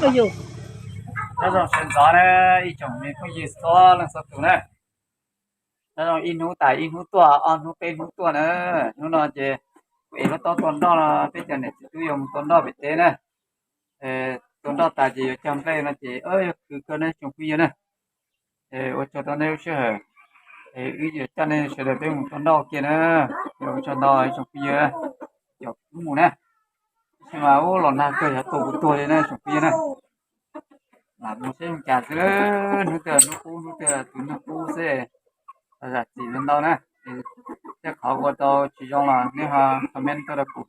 Nyob zoo sawv ntxov na, ib tsoom me phooj ywg txhua leej txhua tus na. Nyob zoo ib hnub tas ib hnub tuaj, ob hnub peb hnub tuaj na. Hnub no ces kuv ev lub taub tua nroj no, peb cov niam txiv tub yuav mus tua nroj pem teb na. Tua nroj tas ces yuav cog nplej no ces yog khwv kawg na tsoom phooj ywg na. Ua tsaug rau nej lub sij hawm, wb yuav coj nej sawv daws peb mus tua nroj kiag na. Ua tsaug ntau tsoom phooj ywg, cov kuv mus na. Tab sis mas ub los nag kawg, yav tuaj kuv tuag li na tsoom phooj ywg na. Lam mus saib zoo cas xwb, hnub twg hnub qub, hnub twg tus neeg qub xwb. Zam txim ntau na, tej qhov ua tau tsis zoo los nej ho comment tuaj rau kuv,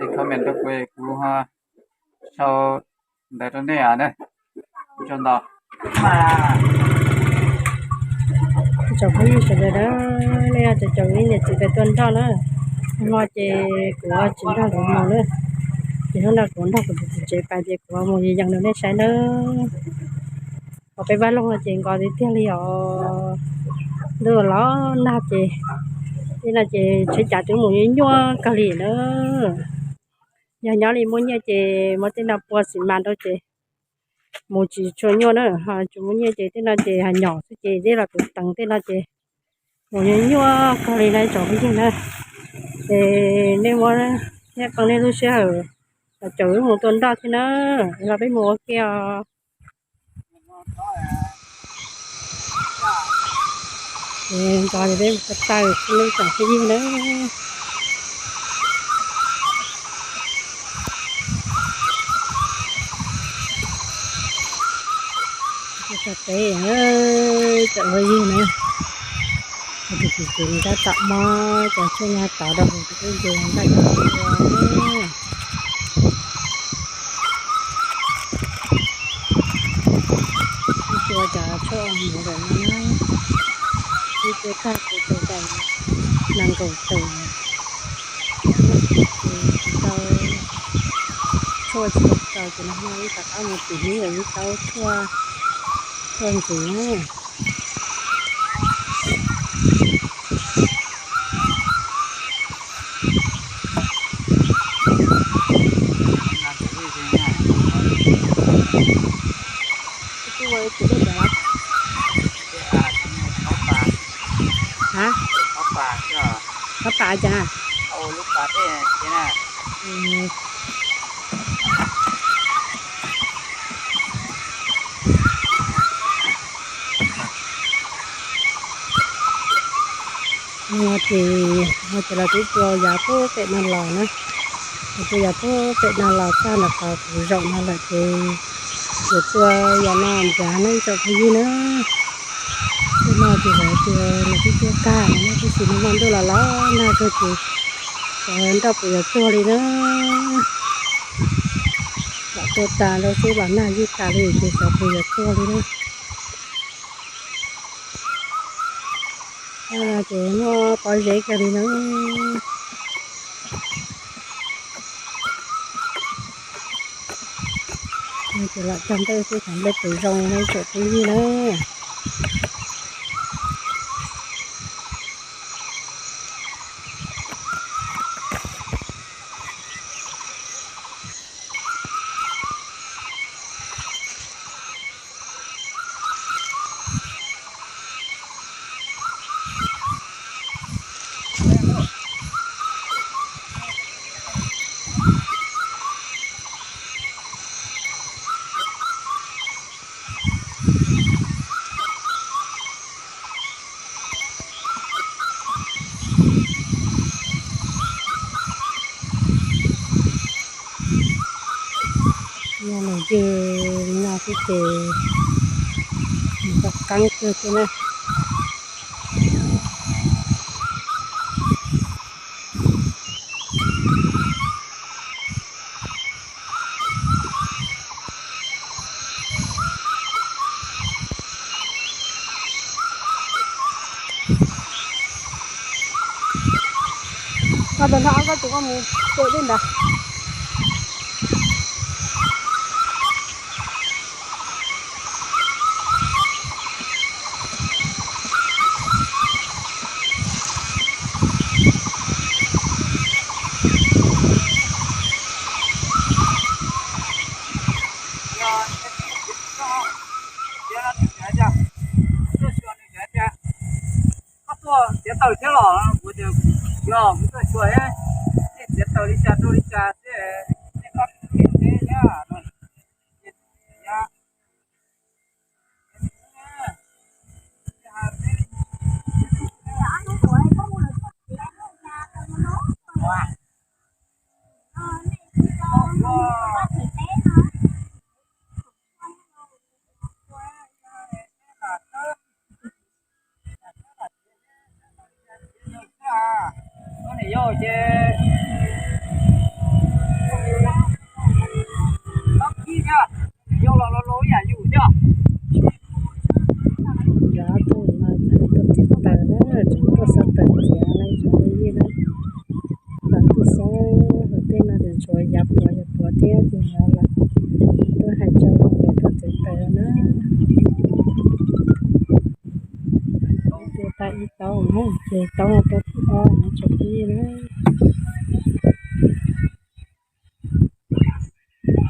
es comment rau kuv, kuv ho sau ntawv rau nej na. Ua tsaug ntau. Tsoom phooj ywg sawv daws na, nej yog cov niam txiv pem tua nroj na, hmo ces kuv tsis nrog lawv mus na, ces hnub no kuv nrog kuv tus txiv tsev pais ces kuv mus yees rau nej saib na. Hos peb vaj loog no ces nkos tiag tiag li os, ntuj los nag ces, tej no ces tsheb cav twb mus nyuaj nyuaj kawg li na. Yog nyob li muaj nyiaj ces muab tej no pua xi mas rau ces mus tsis tshua nyuaj na, ho tsis muaj nyiaj ces tej no ces ho nyom xwb ces dej los teev teev tej no ces mus nyuaj nyuaj kawg li na tsoom phooj ywg na. Ces nej muab, nej qee nej lub sij hawm los caum wb mus tua nroj thiab na, los peb mus ua ke os. Ces nto ces peb mus tawm tawm xwb tsoom phooj ywg na. Txog teb, tsoom phooj ywg na, tus txiv tsev nws tab tom muab cov tshuaj nyob tod rau hauv tus tub nce ntaj tua na. Tua cov tshuaj mus lawm na, ib tua tag kuv tua cov nees nkaum tus, tsis tau tshuaj tsis tau ces nag hmo ib rov qab mus tim hnub yog ib taub tshuaj, tshuaj ntxiv na. Hab, pab pas cas? Ces, ces los twb tua yav puag pem no los na, ces tua yav puag pem no los txog ntawm qhov kuv zaum no lawm ces yuav tua yav no nrad na tsoom phooj ywg na. Tej no ces lawv tias nws twb tuaj tag no, tab sis nag hmo ntuj los los nag kawg ces xyov nroj puas yuav tuag li na. Lam tua tas rau xwb los nag ywj tas li ces xyov puas yuav tuag li na. Ces muaj pob zeb kawg li na. Ces lam cog nplej xwb, cov nplej puas zoo na tsoom phooj ywg na. Nyob nws ywg li no xwb ces nws tau qeeb kawg thiab na. Koj tus hlob, koj tus koj mus tua dej ntawd. Txiav taws thiab los kuv tias yog kuv tuaj xyuas nej txiav taws li cas rau li cas xwb, nej koj txiav teb thiab no. Cov tub no tseem tuaj txiav taws na, tseem tuaj xab taws txiav na, tseem tuaj yij na. Cov tub xab hauv tej no ces tshuav yav puav yav puav thiab ces no lawm. Tuaj hais tso, tuaj txiav taws na. Ces tau ib taub, ces taub no tau thib ob no tseem yij na.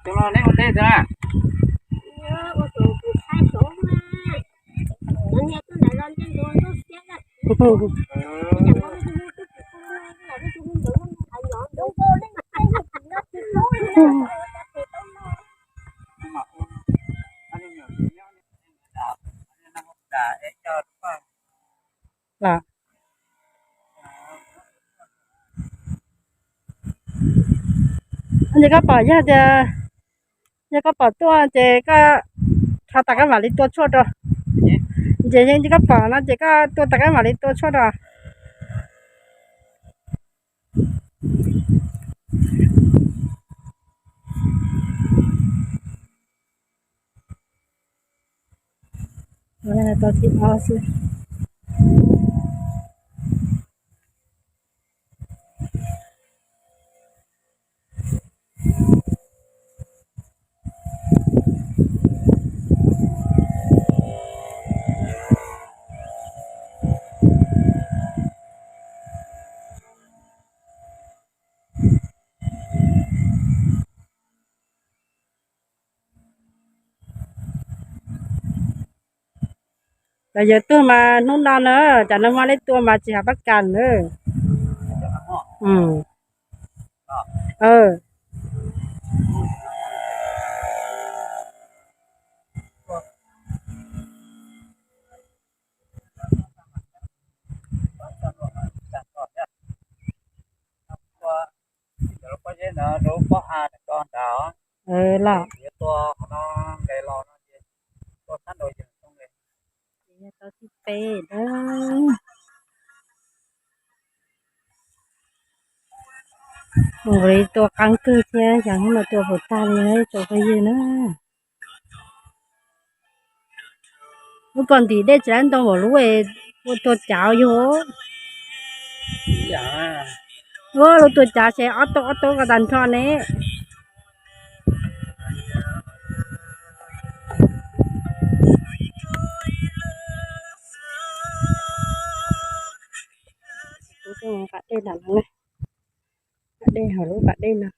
Tus no neb ua teb tiag na? Los, ces koj pom yog tias, yog koj pom tuaj ces koj rho tas koj mam li tua tshuaj rau. Ces yeej koj pom no ces koj tua tas koj mam li tua tshuaj rau. Tau thib ob xwb. Cov yawg tuag mas hnub no na, cov neeg muaj lej tua mas tsis hav pab kas na. Los, tau thib peb na. Ua li tua qeeb kawg thiab, xyov hnub no tua puas tag li tsoom phooj ywg na. Lub pog ntim dej tsis laib ntoo npaum lub ua tua cav yug. Ua lub tua cav ces ob tug ob tug ko tas nrho ne. Kuv tuaj nqa dej nram no, nqa dej hauv lub pas dej no.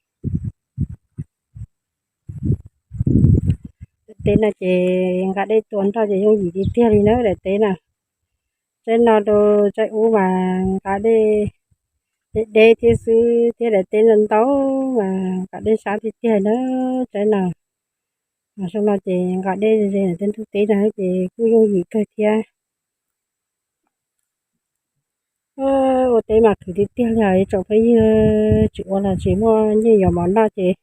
Teb no ces nqa dej tua nroj ces yooj yim tiag tiag li na daim teb no. Tsaib no rau tsaib ub mas nqa dej deb deb thiab xwb thiab daim teb no ntau mas nqa dej sab tiag tiag na tsaib no. Mas zoo no ces nqa dej ze ze tej ntug teb no ces kuj yooj yim kawg thiab. Ua teb mas khwv tiag tiag li os ib tsoom phooj ywg, tsis ua los tsis muaj nyiaj yuav mov noj ces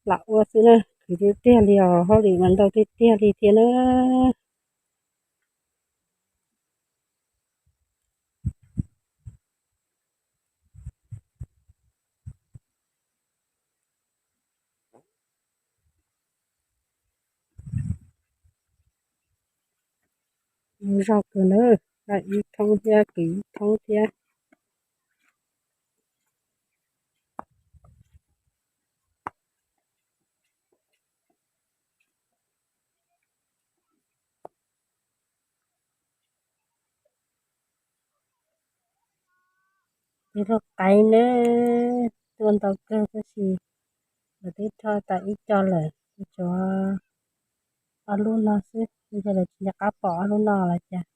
lam ua xwb na, khwv tiag tiag li os, hauj lwm mas ntau tiag tiag li thiab na. Mus zog kawg na, ib thoob thiab kwv ib thoob thiab. Tus loj qaib na, tua ntau kawg tab sis lawv twb rho tas ib co lawm, tsuas ob lub no xwb, yog lawv tsis nco qab pom ob lub no los cas.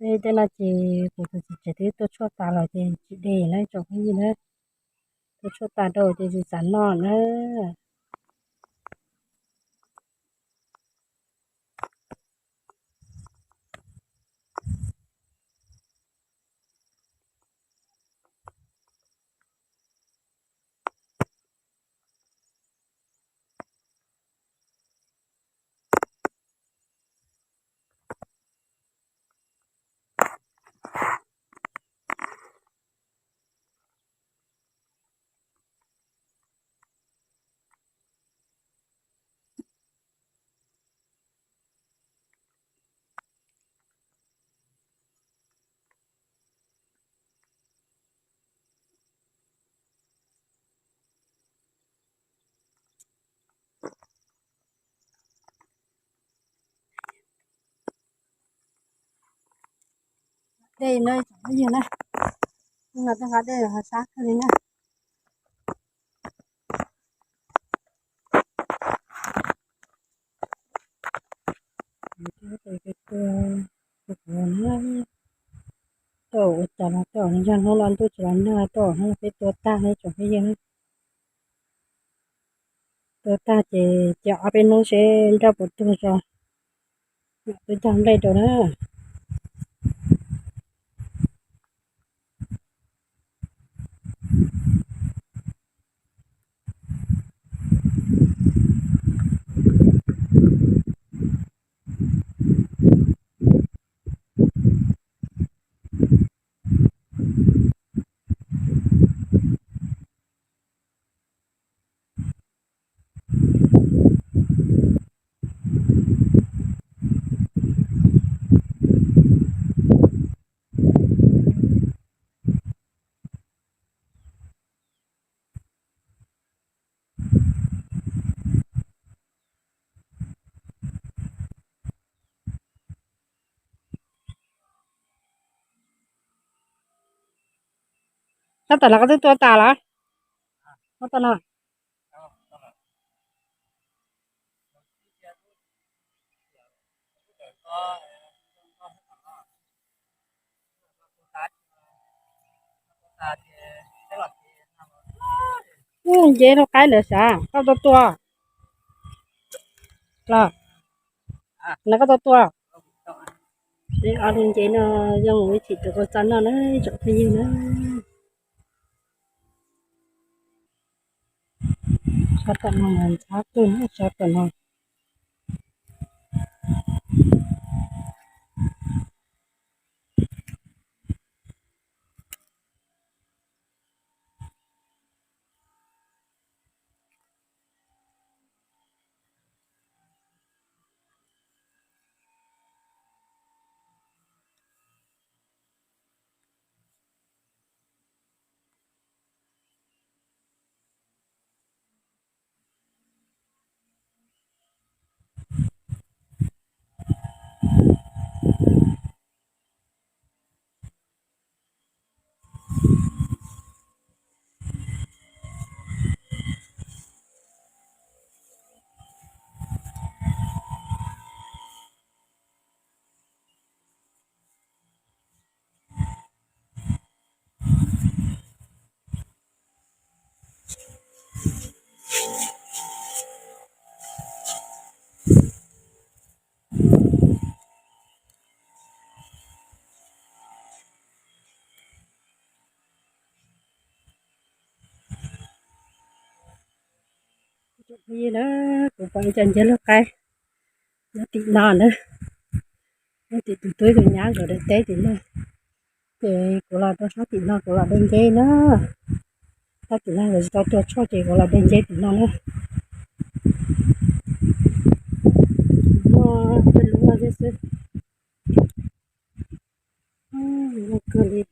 Tej no ces kuv tus txiv tsev twb tua tshuaj tas los ces tsis de na tsoom phooj ywg na. Tua tshuaj tas rau ces tsis xav noj na. Dej no tsoom phooj ywg na, no tej nqab dej ho sab kawg li na. Tua, tua, tua, tua, tua, ua cas los tua, yog hnub no ntuj tsis los nag tua no peb tua tag na tsoom phooj ywg. Tua tag ces cia ob peb hnub seb nroj puas tuag tso, mam tuaj cog nplej rau na. Tab tom los koj twb tua tas los? Koj tua no. Nceb rau qaib lawm sav, koj tua tua. Los, no koj tua tua. Ob tug nceb no yog mus ib chim rau koj txaj noj na tsoom phooj ywg na. Sab tom no mas ntxhab kawg na, sab tom no. Kuv pom ib co nceb lub qaib nyob tim no na, nyob tim tus tub tus nyab nkawd daim teb tim no. Ces kuv los rau sab tim no kuv los de nceb na. Sab tim no nkawd tsis tau tua tshuaj ces kuv los de nceb tim no na. Muaj tej lub no thiab xwb. Zoo kawg li.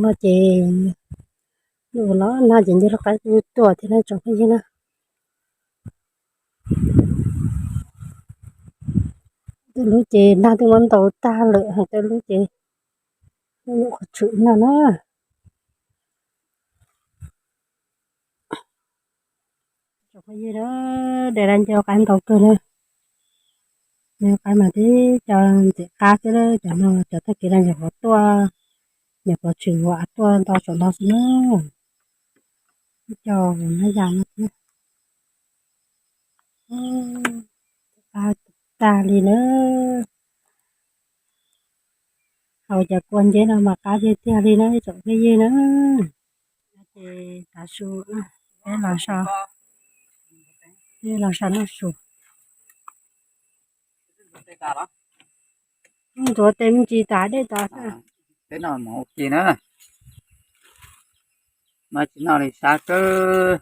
No ces nws los nag ces nce lub qab tuaj thiab na tsoom phooj ywg na. Tej lub ces nag twb muab ntaus tag lawm, hos tej lub ces nyuam qhuav tshwm no na. Tsoom phooj ywg na, dej dab nce qab ntau kawg na. Nce qab mas tib co ntxim qab xwb na, cov no cov tag kis no nyuam qhuav tuaj, nyuam qhuav tshwm huam tuaj nto saum no xwb na. Ib co nab yas no thiab. Qab tag li na. Haus cov kua nceb no mas qab tiag tiag li na tsoom phooj ywg na. Ces tav su peb los so, peb los so noj su. Ntxuav tes me ntsis tas dej tas. Peb noj mov ua ke na, noj tsis noj li sab kawg,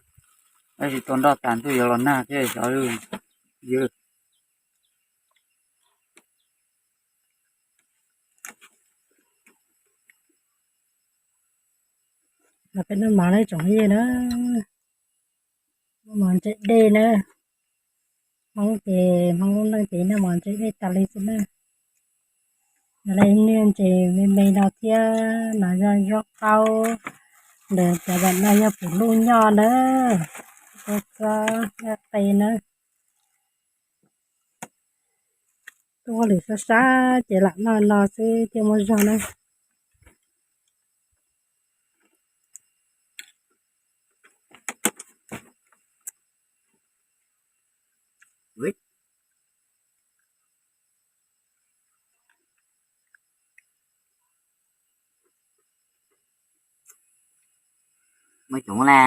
tab sis tua nroj tas ntuj yuav los nag thiab xyov ywg. Los peb noj mov na tsoom phooj ywg na. Noj mov ntse dej na. Hmoob ces Hmoob lub neej ces noj mov ntse dej tas li xwb na. Yog li niaj ntses me me no thiab no yog zaub qaub, ntawm cov vam no yog pum luj nyoj na, tuaj txob yaj qe na. Tuaj hauj lwm sab sab ces lam noj no xwb thiaj muaj zog na. Muaj coob na.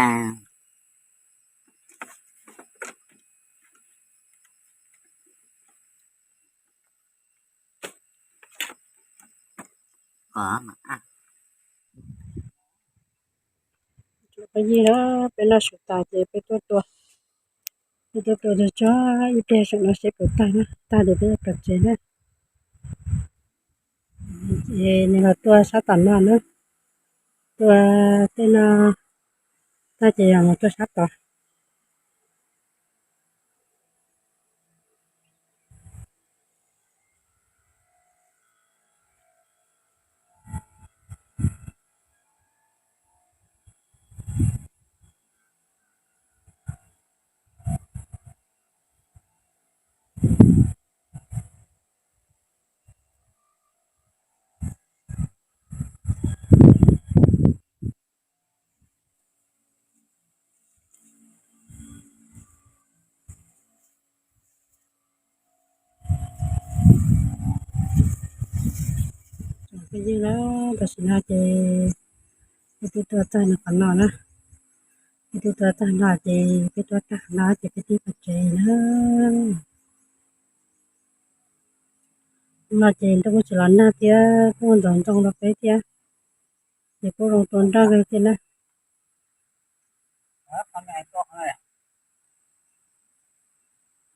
Peb ywg na, peb noj su tas ces peb tuaj tua, peb tuaj tua tsuag tsuag ib pliag saum no seb puas tag na, tag ces peb yuav kawm tsev na. Ces nws los tua sab tom no na, tua tej no tag ces yog mus tua sab tod. Peb ywg na, tam sim no ces peb twb tua tag nws qhov no na, peb twb tua tag no ces peb tua tag qhov no ces peb twb pais tsev na. No ces ntuj kuj tsis los nag thiab kuj ntxoov ntxoo rau peb thiab, ces kuj zoo tua nroj kawg thiab na.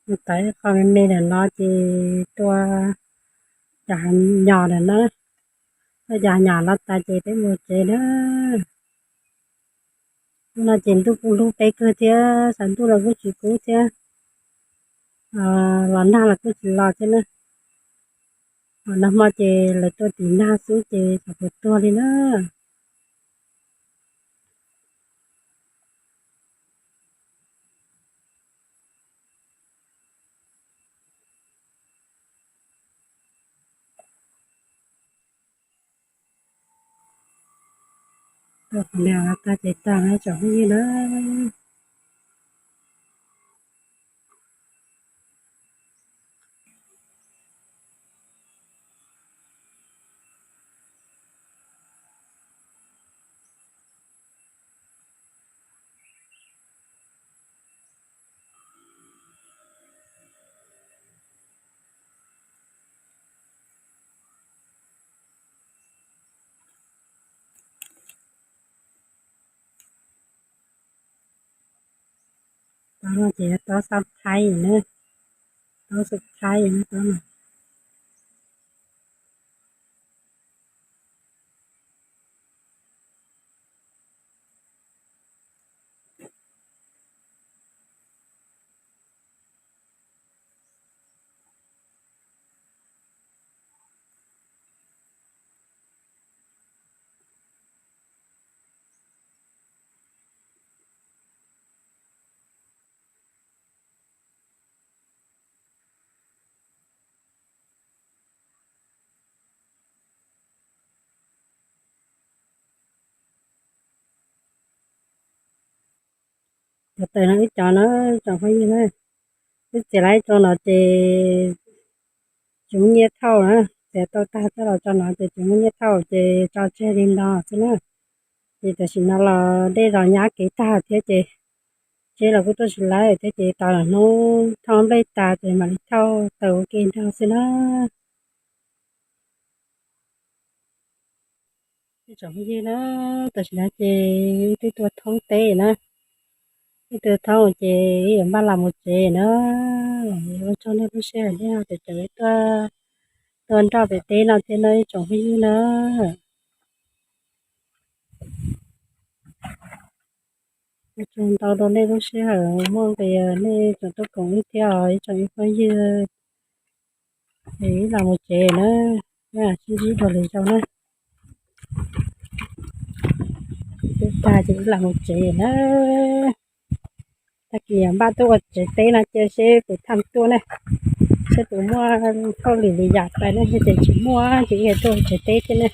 Mus tau ib qho me me ntawm no ces tua cov nyom ntawm no, tua cov nyom no tas ces peb mus tsev na. Hnub no ces ntuj kuj hlub peb kawg thiab, saum ntuj los kuj tsis kub thiab, los nag los kuj tsis los thiab na. Nag hmo ces lawv tua tim nag xwb ces xyov puas tuag li na. Tua qhov no tag ces tag na tsoom phooj ywg na. Tob no ces tob xab thaib na, tob xab thaib na tob no. Tawm no wb cov na, tsoom phooj ywg na, wb txiav lawm ib tsoom no ces tsis muaj nyiaj thauj na, txiav tau tag coj los tso no ces tsis muaj nyiaj thauj ces tso tseg li no xwb na. Ces tam sim no los dej los nyab kev tag thiab ces tsheb los kuj tuaj tsis lawm thiab ces tos lwm hnub thauj nplej tas ces mam li thauj tau ua ke nrog xwb na. Ib tsoom phooj ywg na, tam sim no ces wb twb tuaj thoob teb na, wb twb thoob ces wb yuav npaj los mus tsev na. Ua tsaug nej lub sij hawm thiab, ces tseem tuaj, tuaj nroj pem teb no thiab na ib tsoom phooj ywg na. Ua tsaug ntau rau nej lub sij hawm, muaj nqis nej tseem tuaj koom wb thiab os ib tsoom phooj ywg. Ces wb los mus tsev na, sib ntsib dua lwm zaus na. Twb tag ces wb los mus tsev na. Tag kis npaj tuaj ua tsev teb no cia seb puas tham tuaj ne, seb puas muaj hauj lwm li yam pais ne, yog tias tsis muaj ces wb tuaj ua tsev teb thiab ne.